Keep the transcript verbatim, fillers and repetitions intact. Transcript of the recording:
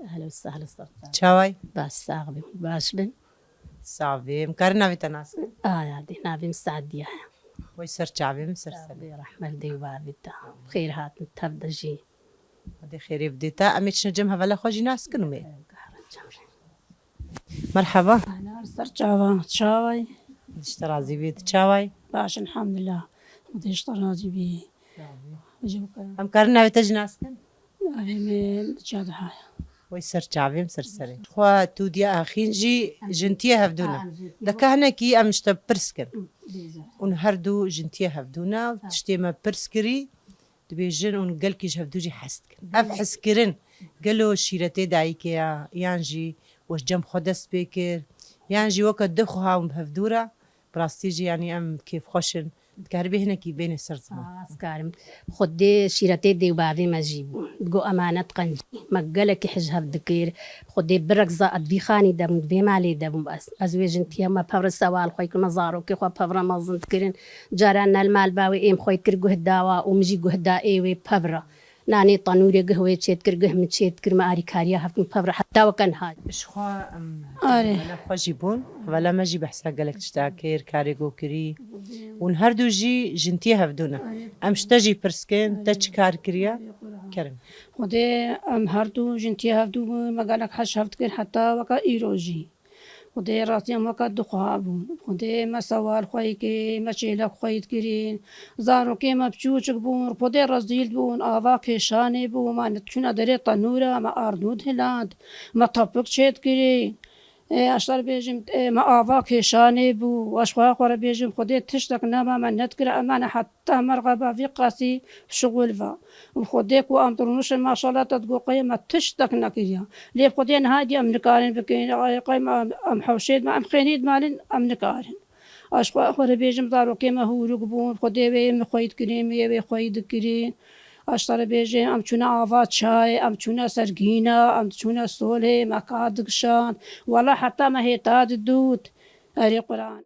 Ehlen we sehlen, ser çav. Çaway? Baş, sax bin. Baş bin. Sax bî. Em karin navê te nas kin? Aya dê, navê min Sadiye. Wey ser çavê min, ser serê. Sax bî, rehmet dê û bavê te. Xêr hatin tev de jî. Xwedê xêrê bidê te. Em ê çine cem hevala xwe jî nas kin û mê. Merhaba. Ana, ser çava, çaway? Dişte razî bî, tu çaway? Baş, elhamdulillah. Xwedê ji te razî bî. Em karin navê te jî nas kin? Navê min Çadihaya. Wey ser çavê min, ser serê. Xwe tu diya axîn jî jin tiye hevdû ne. Deke hinekî em ji te pirs kin. Ûn her du jin tiye hevdû ne. Tiştê me pirs kirî. Dibêjin û gelkî ji hevdû jî hez dikin. Ev hezkirin gelo şîretê dayikê ya, yan jî we ji cem xwe dest pê kir, yan jî weke du xwe hawin bi hevdû re, bi rastî jî, yanî, em kêfxweş in. Dikaribê hinekî bênê ser ziman? Aa, ez karim. Xwedê şîretê dê û bavê me jî bû. Digo emanet qencî. Me gelekî hij hev dikir. Xwedê birek za ez vî xanî de bûm, vê malê de bûm ez. Ez wê jin tiye me pevre sewal xwe kir, me zarokê xwe pevre mezin dikirin. Caran nel mal bawê êm xwe kir guh dawa û min jî guh da ê wê pevre. Nanê tenûrê guh wê çêdikir, guh min çêdikir, me arîkariya hevdûn pevre heta weke niha. Ji xwe, em, Arê. Hevala xwe jî bûn. Hevala me jî behsa gelek tişta kir, karê go kirî. Hûn her du jî jin tiye hevdû ne. Arê. Em ji te jî pirs kin, te çi kar kiriye? Arê, Quran. Kerim. Xwedê em her du jin tiye hevdû bûn, me gelek hij hev dikir heta weke îro jî. Xwedê rastî em weke du xwe bûn. Xwedê me sewal xweyî kir, me çêlek xweyî dikirin. Zarokê me piçûçik bûn, Xwedê rezîl bûn, ava kêşanê bû, me çûne derê tenûra, me ardû dihiland, me tepik çêdikirin. Ê, ez te re bêjim, ê, me ava kêşanê bû, ez xwe xwe re bêjim, Xwedê tiştek nema me nedikira, emane heta merxeba vî qasî şixul ve. Û Xwedê ku em dirûnişin, maşallah te digo qey me tiştek nekiriye. Lê bi Xwedê niha dî em nikarin bikin. Ay, qey me, em hewşê dime, em xênî dimalin, em nikarin. Ez xwe, xwe re bêjim, zarokê me hûrik bûn, Xwedê wê min xweyî dikirin, min yê wê xweyî dikirin. Ez te re bêjim, em çûne ava çayê, em çûne ser gîna, em çûne solê, me ka dikişand. Wela heta me hêta didût. Erê Quran.